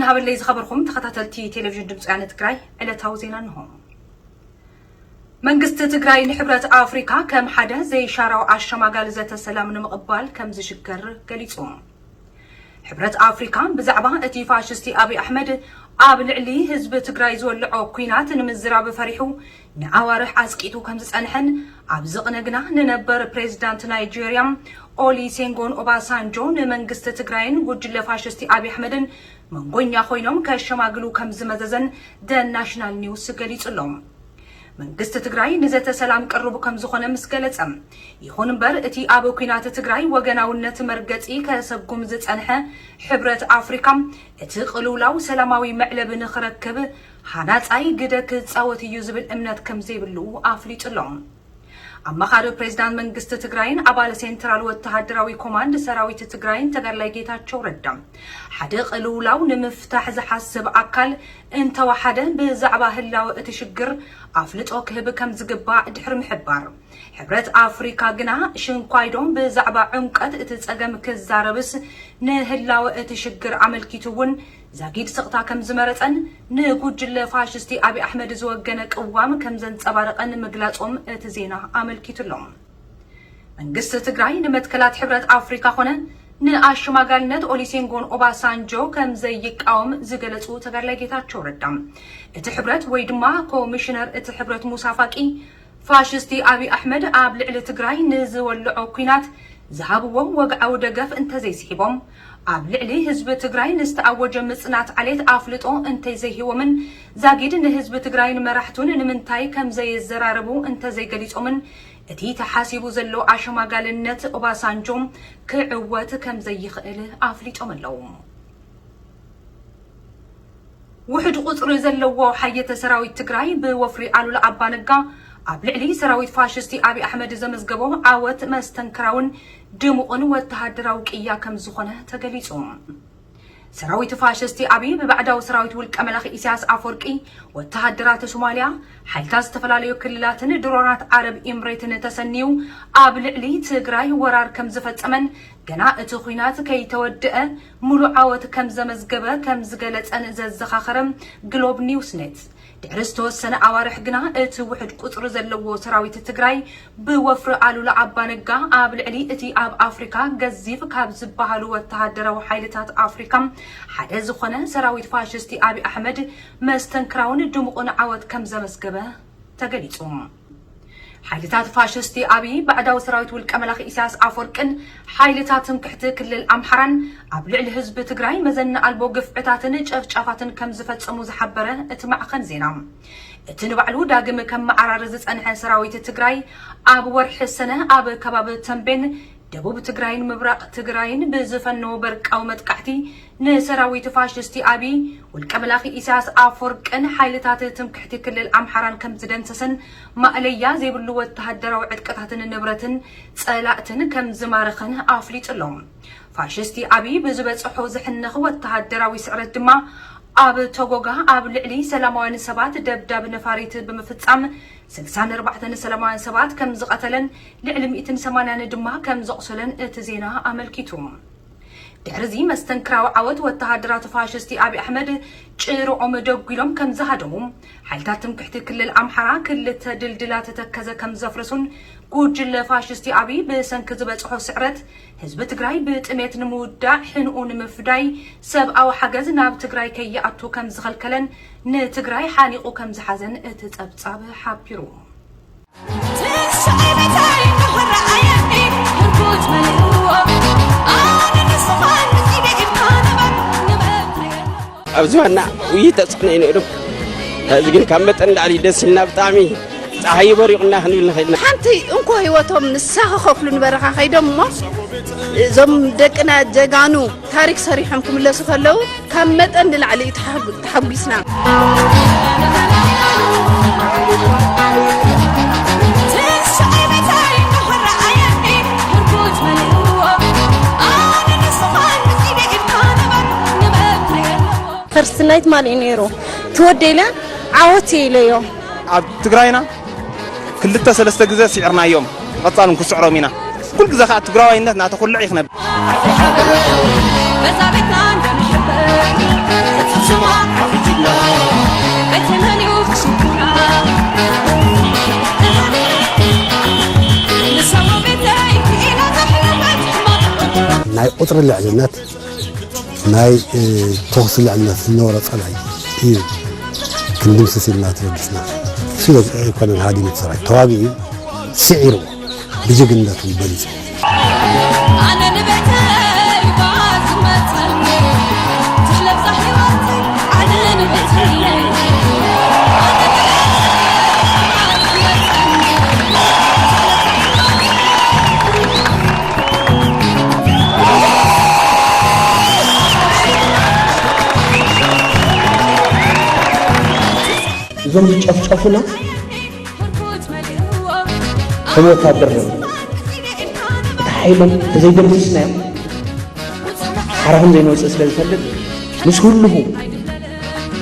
ኣበለይ ዝኸበርኩም ተኸታተልቲ ቴሌቪዥን ድምፂ ወያነ ትግራይ፣ ዕለታዊ ዜና እንሆ። መንግስቲ ትግራይ ንሕብረት ኣፍሪካ ከም ሓደ ዘይሻራዊ ኣሸማጋሊ ዘተ ሰላም ንምቕባል ከም ዝሽገር ገሊጹ። ሕብረት ኣፍሪካ ብዛዕባ እቲ ፋሽስቲ ኣብይ ኣሕመድ ኣብ ልዕሊ ህዝቢ ትግራይ ዝወልዖ ኲናት ንምዝራብ ፈሪሑ ንኣዋርሕ ኣጽቂጡ ከም ዝጸንሐን፣ ኣብ ዝቕነ ግና ንነበር ፕሬዚዳንት ናይጄርያ ኦሊሴንጎን ኦባሳንጆ ንመንግስቲ ትግራይን ጉጅለ ፋሽስቲ ኣብይ ኣሕመድን መንጎኛ ኮይኖም ከሸማግሉ ከም ዝመዘዘን ደ ናሽናል ኒውስ ገሊጹ ኣሎ። መንግስቲ ትግራይ ንዘተ ሰላም ቅሩብ ከም ዝኾነ ምስ ገለጸ፣ ይኹን እምበር እቲ ኣብ ኲናት ትግራይ ወገናውነት መርገጺ ከሰጉም ዝጸንሐ ሕብረት ኣፍሪካ፣ እቲ ቅልውላው ሰላማዊ መዕለቢ ንኽረክብ ሃናጻይ ግደ ክጻወት እዩ ዝብል እምነት ከም ዘይብሉ ኣፍሊጡ ኣሎ። ኣማኻሪ ፕሬዚዳንት መንግስቲ ትግራይን ኣባል ሴንትራል ወተሃደራዊ ኮማንድ ሰራዊት ትግራይን ተጋዳላይ ጌታቸው ረዳ፣ ሓደ ቅልውላው ንምፍታሕ ዝሓስብ ኣካል እንተወሓደ ብዛዕባ ህላወ እቲ ሽግር ኣፍልጦ ክህብ ከም ዝግባእ ድሕሪ ምሕባር፣ ሕብረት ኣፍሪካ ግና ሽንኳይዶም ብዛዕባ ዕምቀት እቲ ጸገም ክዛረብስ ንህላወ እቲ ሽግር ኣመልኪቱ እውን ዛጊድ ስቕታ ከም ዝመረጸን ንጉጅለ ፋሽስቲ ኣብይ ኣሕመድ ዝወገነ ቅዋም ከም ዘንጸባረቐን ምግላጾም እቲ ዜና ኣመልኪቱ ኣሎ። መንግስቲ ትግራይ ንመትከላት ሕብረት ኣፍሪካ ኮነ ንኣሸማጋልነት ኦሊሴንጎን ኦባሳንጆ ከም ዘይቃወም ዝገለጹ ተጋዳላይ ጌታቸው ረዳ፣ እቲ ሕብረት ወይ ድማ ኮሚሽነር እቲ ሕብረት ሙሳ ፋቂ ፋሽስቲ ኣብይ ኣሕመድ ኣብ ልዕሊ ትግራይ ንዝወልዖ ኲናት ዝሃብዎም ወግዓዊ ደገፍ እንተዘይስሒቦም፣ ኣብ ልዕሊ ህዝቢ ትግራይ ንዝተኣወጀ ምጽናት ዓሌት ኣፍልጦ እንተዘይሂቦምን ዛጊድ ንህዝቢ ትግራይን መራሕቱን ንምንታይ ከም ዘየዘራረቡ እንተዘይገሊጾምን፣ እቲ ተሓሲቡ ዘሎ ኣሸማጋልነት ኦባሳንጆ ክዕወት ከም ዘይኽእል ኣፍሊጦም ኣለዉ። ውሕድ ቁጽሪ ዘለዎ ሓየተ ሰራዊት ትግራይ ብወፍሪ ኣሉላ ኣባነጋ ኣብ ልዕሊ ሰራዊት ፋሽስቲ ኣብይ ኣሕመድ ዘመዝገቦ ዓወት መስተንክራውን ድሙቕን ወተሃደራዊ ቅያ ከም ዝኾነ ተገሊጹ። ሰራዊት ፋሽስቲ ኣብይ ብባዕዳዊ ሰራዊት ውልቀ መላኺ ኢሳያስ ኣፈወርቂ፣ ወተሃደራት ሶማልያ፣ ሓይልታት ዝተፈላለዩ ክልላትን ድሮናት ዓረብ ኢምሬትን ተሰንዩ ኣብ ልዕሊ ትግራይ ወራር ከም ዝፈጸመን፣ ገና እቲ ኲናት ከይተወድአ ሙሉእ ዓወት ከም ዘመዝገበ ከም ዝገለጸን ዘዘኻኸረ ግሎብ ኒውስ ኔት፣ ድሕሪ ዝተወሰነ ኣዋርሕ ግና እቲ ውሕድ ቁጽሪ ዘለዎ ሰራዊት ትግራይ ብወፍሪ ኣሉላ ኣባነጋ ኣብ ልዕሊ እቲ ኣብ ኣፍሪካ ገዚፍ ካብ ዝበሃሉ ወተሃደራዊ ሓይልታት ኣፍሪካ ሓደ ዝኾነ ሰራዊት ፋሽስቲ ኣብይ ኣሕመድ መስተንክራውን ድሙቕን ዓወት ከም ዘመዝገበ ተገሊጹ። ሓይልታት ፋሽስቲ ኣብይ ባዕዳዊ ሰራዊት ውልቀ መላኺ ኢሳያስ ኣፈወርቅን ሓይልታት ትምክሕቲ ክልል ኣምሓራን ኣብ ልዕሊ ህዝቢ ትግራይ መዘና ኣልቦ ግፍዕታትን ጨፍጫፋትን ከም ዝፈጸሙ ዝሓበረ እቲ ማዕኸን ዜና፣ እቲ ንባዕሉ ዳግም ከመዓራሪ ዝጸንሐ ሰራዊት ትግራይ ኣብ ወርሒ ሰነ ኣብ ከባቢ ተምቤን ደቡብ ትግራይን ምብራቕ ትግራይን ብዝፈነዎ በርቃዊ መጥቃዕቲ ንሰራዊት ፋሽስቲ ኣብይ ውልቀ መላኺ ኢሳያስ ኣፈወርቅን ሓይልታት ትምክሕቲ ክልል ኣምሓራን ከም ዝደምሰሰን ማእለያ ዘይብሉ ወተሃደራዊ ዕጥቅታትን ንብረትን ጸላእትን ከም ዝማረኸን ኣፍሊጡ ኣሎ። ፋሽስቲ ኣብይ ብዝበጽሖ ዝሕነኽ ወተሃደራዊ ስዕረት ድማ ኣብ ቶጎጋ ኣብ ልዕሊ ሰላማውያን ሰባት ደብዳብ ነፋሪት ብምፍጻም ስልሳን ኣርባዕተን ሰላማውያን ሰባት ከም ዝቐተለን ልዕሊ ሚእትን ሰማንያን ድማ ከም ዘቑሰለን እቲ ዜና ኣመልኪቱ። ድሕሪ እዚ መስተንክራዊ ዓወት ወተሃደራት ፋሽስቲ ኣብይ ኣሕመድ ጭርዖም ደጒሎም ከም ዝሃደሙ፣ ሓይልታት ትምክሕቲ ክልል ኣምሓራ ክልተ ድልድላት ተከዘ ከም ዘፍረሱን ጉጅለ ፋሽስቲ ኣብይ ብሰንኪ ዝበጽሖ ስዕረት ህዝቢ ትግራይ ብጥሜት ንምውዳእ ሕንኡ ንምፍዳይ ሰብኣዊ ሓገዝ ናብ ትግራይ ከይኣቱ ከም ዝኸልከለን ንትግራይ ሓኒቑ ከም ዝሓዘን እቲ ጸብጻብ ሓቢሩ። ኣብ ዝባና ውይይት ተፅዕኖ እዩ ነይሩ። ሕዚ ግን ካብ መጠን ላዕሊ ደስ ኢልና ብጣዕሚ ፀሓይ በሪቑና ክንብል ንኽእል ኢና። ሓንቲ እንኮ ህይወቶም ንሳ ክኸፍሉ ንበረኻ ከይዶም እሞ እዞም ደቅና ጀጋኑ ታሪክ ሰሪሖም ክምለሱ ከለዉ ካብ መጠን ንላዕሊ እዩ ተሓጉ- ተሓጒስና። ፈርስት ናይት ማል እዩ ነይሩ ትወደ ኢለ ዓወት እየ ኢለዮ። ኣብ ትግራይና ክልተ ሰለስተ ግዘ ስዒርናዮም፣ ብቐፃል እውን ክስዕሮም ኢና። ኩሉ ግዘ ከዓ ትግራዋይነት እናተኹልዕ እዩ ክነብር። ናይ ቁፅሪ ልዕልነት፣ ናይ ተኹሲ ልዕልነት ዝነበሮ ፀላኢ እዩ ክንድምስስ ኢልና ተበጊስና። እሱ ኣይኮነን ሃዲሙ ሰራዊት ተዋጊኡ ስዒሩ ብጅግንነቱ በሊፁ። እዞም ዝጨፍጨፉና ከም ወታደር ነው። እቲ ሓይሎም ተዘይደምስስናዮም ሓራኹም ዘይንወፅእ ስለ ዝፈልጥ ምስ ኩልኹ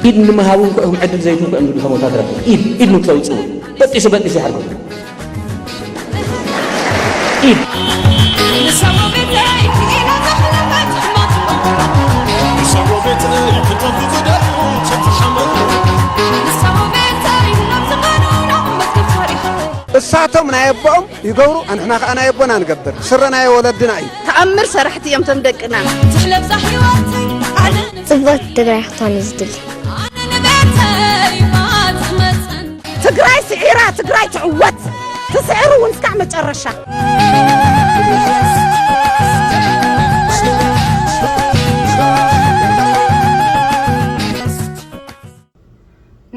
ኢድ ንምሃቡ እንኮ እዮም ዕድል ዘይትንኮ እዮም ዝብሉ ከም ወታደር ኢድ ኢድ ንክተውፅኡ በጢሱ በጢሱ ይሓርጎ ኢድ እሳቶም ናይ ኣቦኦም ይገብሩ፣ ኣንሕና ከኣ ናይ ኣቦና ንገብር። ስረ ናይ ወለድና እዩ። ተኣምር ሰራሕቲ እዮም ቶም ደቅና። ትሕለብዛ ህይወት ዓለም ጽብቕቲ ትግራይ ክትኮን እዩ ዝድሊ። ኣነ ንቤተይ ማጽመጸን ትግራይ ስዒራ ትግራይ ትዕወት። ትስዕር እውን እስካዕ መጨረሻ።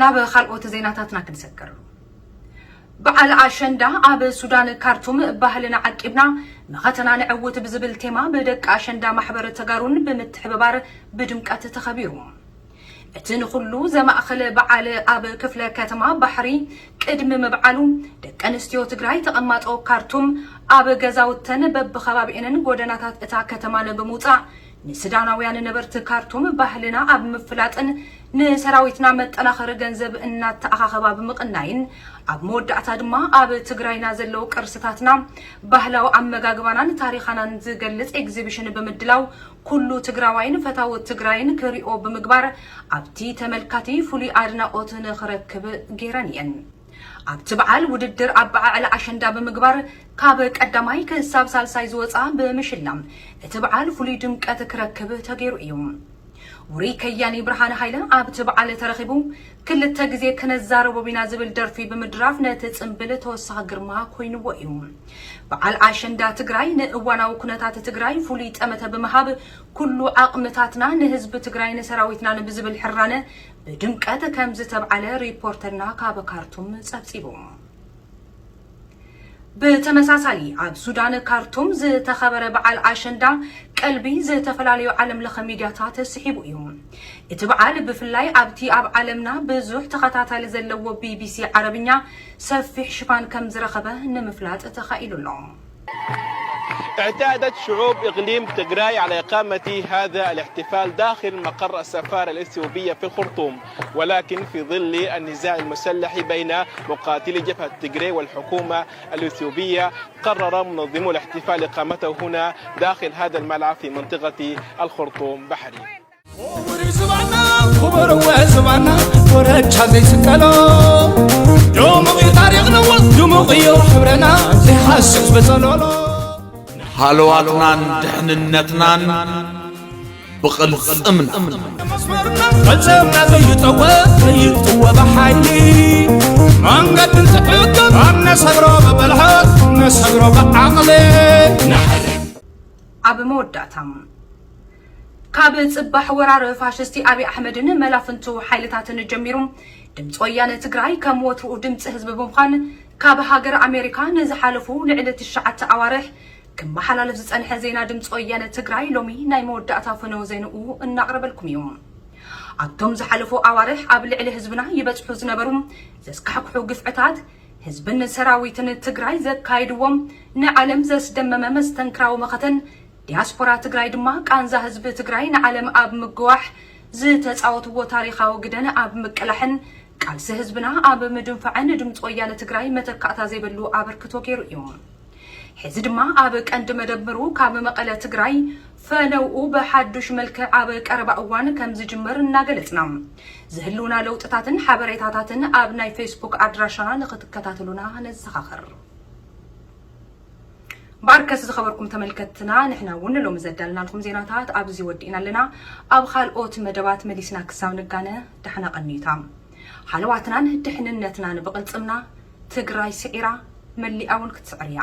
ናብ ካልኦት ዜናታትና ክንሰግር። በዓል ኣሸንዳ ኣብ ሱዳን ካርቱም ባህልና ዓቂብና መኸተና ንዕውት ብዝብል ቴማ ብደቂ ኣሸንዳ ማሕበር ተጋሩን ብምትሕብባር ብድምቀት ተኸቢሩ። እቲ ንኹሉ ዘማእኸለ በዓል ኣብ ክፍለ ከተማ ባሕሪ ቅድሚ ምብዓሉ ደቂ ኣንስትዮ ትግራይ ተቐማጦ ካርቱም ኣብ ገዛውተን በብኸባቢኤንን ጎደናታት እታ ከተማን ብምውፃእ ንሱዳናውያን ነበርቲ ካርቱም ባህልና ኣብ ምፍላጥን ንሰራዊትና መጠናኸሪ ገንዘብ እናተኣኻኸባ ብምቕናይን ኣብ መወዳእታ ድማ ኣብ ትግራይና ዘለዉ ቅርስታትና ባህላዊ ኣመጋግባናን ታሪኻናን ዝገልፅ ኤግዚቢሽን ብምድላው ኩሉ ትግራዋይን ፈታዊ ትግራይን ክሪኦ ብምግባር ኣብቲ ተመልካቲ ፍሉይ ኣድናቖት ንኽረክብ ገይረን እየን። ኣብቲ በዓል ውድድር ኣበዓዕላ ኣሸንዳ ብምግባር ካብ ቀዳማይ ክሳብ ሳልሳይ ዝወፃ ብምሽላም እቲ በዓል ፍሉይ ድምቀት ክረክብ ተገይሩ እዩ። ውሩይ ከያኒ ብርሃነ ሃይለ ኣብቲ በዓል ተረኺቡ ክልተ ግዜ ክነዛረቦም ኢና ዝብል ደርፊ ብምድራፍ ነቲ ፅምብል ተወሳኺ ግርማ ኮይንዎ እዩ። በዓል ኣሸንዳ ትግራይ ንእዋናዊ ኩነታት ትግራይ ፍሉይ ጠመተ ብምሃብ ኩሉ ዓቕምታትና ንህዝቢ ትግራይን ሰራዊትናን ብዝብል ሕራነ ብድምቀት ከምዝተብዓለ ሪፖርተርና ካብ ካርቱም ፀብፂቡ። ብተመሳሳሊ ኣብ ሱዳን ካርቱም ዝተኸበረ በዓል ኣሸንዳ ቀልቢ ዝተፈላለዩ ዓለም ለኸ ሚድያታት ስሒቡ እዩ። እቲ በዓል ብፍላይ ኣብቲ ኣብ ዓለምና ብዙሕ ተኸታታሊ ዘለዎ ቢቢሲ ዓረብኛ ሰፊሕ ሽፋን ከም ዝረኸበ ንምፍላጥ ተኻኢሉ ኣሎ። اعتادت شعوب إقليم تجراي على إقامة هذا الاحتفال داخل مقر السفارة الإثيوبية في الخرطوم، ولكن في ظل النزاع المسلح بين مقاتلي جبهة تجراي والحكومة الإثيوبية، قرر منظمو الاحتفال إقامته هنا داخل هذا الملعب في منطقة الخرطوم بحري. ክቡር ዝባና ክቡር ወ ዝባና ኮረቻ ዘይስቀሎ ድሙቕ እዩ ታሪኽና ድሙቕ እዩ ሕብረና ዘይሓስስ በጸሎሎ ሃለዋትናን ድሕንነትናን ብቕልጽምና መስመርና ፈጸምና ዘይጠወ ዘይጥወ ብሓይሊ መንገዲ እንትሕግር ኣነሰግሮ ብብልሓት ነሰግሮ ብዓቕሊ ኣብ መወዳእታ ካብ ጽባሕ ወራር ፋሽስቲ ኣብይ ኣሕመድን መላፍንቱ ሓይልታትን ጀሚሩ ድምፂ ወያነ ትግራይ ከም ወትርኡ ድምፂ ህዝቢ ብምዃን ካብ ሃገር ኣሜሪካ ንዝሓለፉ ልዕሊ ትሽዓተ ኣዋርሕ ክመሓላለፍ ዝፀንሐ ዜና ድምፂ ወያነ ትግራይ ሎሚ ናይ መወዳእታ ፈነወ ዜንኡ እናቕረበልኩም እዩ። ኣብቶም ዝሓለፉ ኣዋርሕ ኣብ ልዕሊ ህዝብና ይበፅሑ ዝነበሩ ዘስካሕክሑ ግፍዕታት ህዝብን ሰራዊትን ትግራይ ዘካይድዎም ንዓለም ዘስደመመ መስተንክራዊ መኸተን ዲያስፖራ ትግራይ ድማ ቃንዛ ህዝቢ ትግራይ ንዓለም ኣብ ምግዋሕ ዝተፃወትዎ ታሪኻዊ ግደን ኣብ ምቅላሕን ቃልሲ ህዝብና ኣብ ምድንፋዕን ድምፂ ወያነ ትግራይ መተካእታ ዘይብሉ ኣበርክቶ ገይሩ እዩ። ሕዚ ድማ ኣብ ቀንዲ መደብሩ ካብ መቐለ ትግራይ ፈነውኡ ብሓዱሽ መልክዕ ኣብ ቀረባ እዋን ከም ዝጅመር እናገለፅና ዝህልውና ለውጥታትን ሓበሬታታትን ኣብ ናይ ፌስቡክ ኣድራሻና ንክትከታተሉና ነዘኻኽር። ባርከስ ዝኸበርኩም ተመልከትና፣ ንሕና እውን ሎሚ ዘዳልናልኩም ዜናታት ኣብዚ ወዲእና ኣለና። ኣብ ካልኦት መደባት መሊስና ክሳብ ንጋነ፣ ዳሕና ቀንዩታ። ሃለዋትናን ድሕንነትናን ብቕልጽምና። ትግራይ ስዒራ፣ መሊኣ እውን ክትስዕር እያ።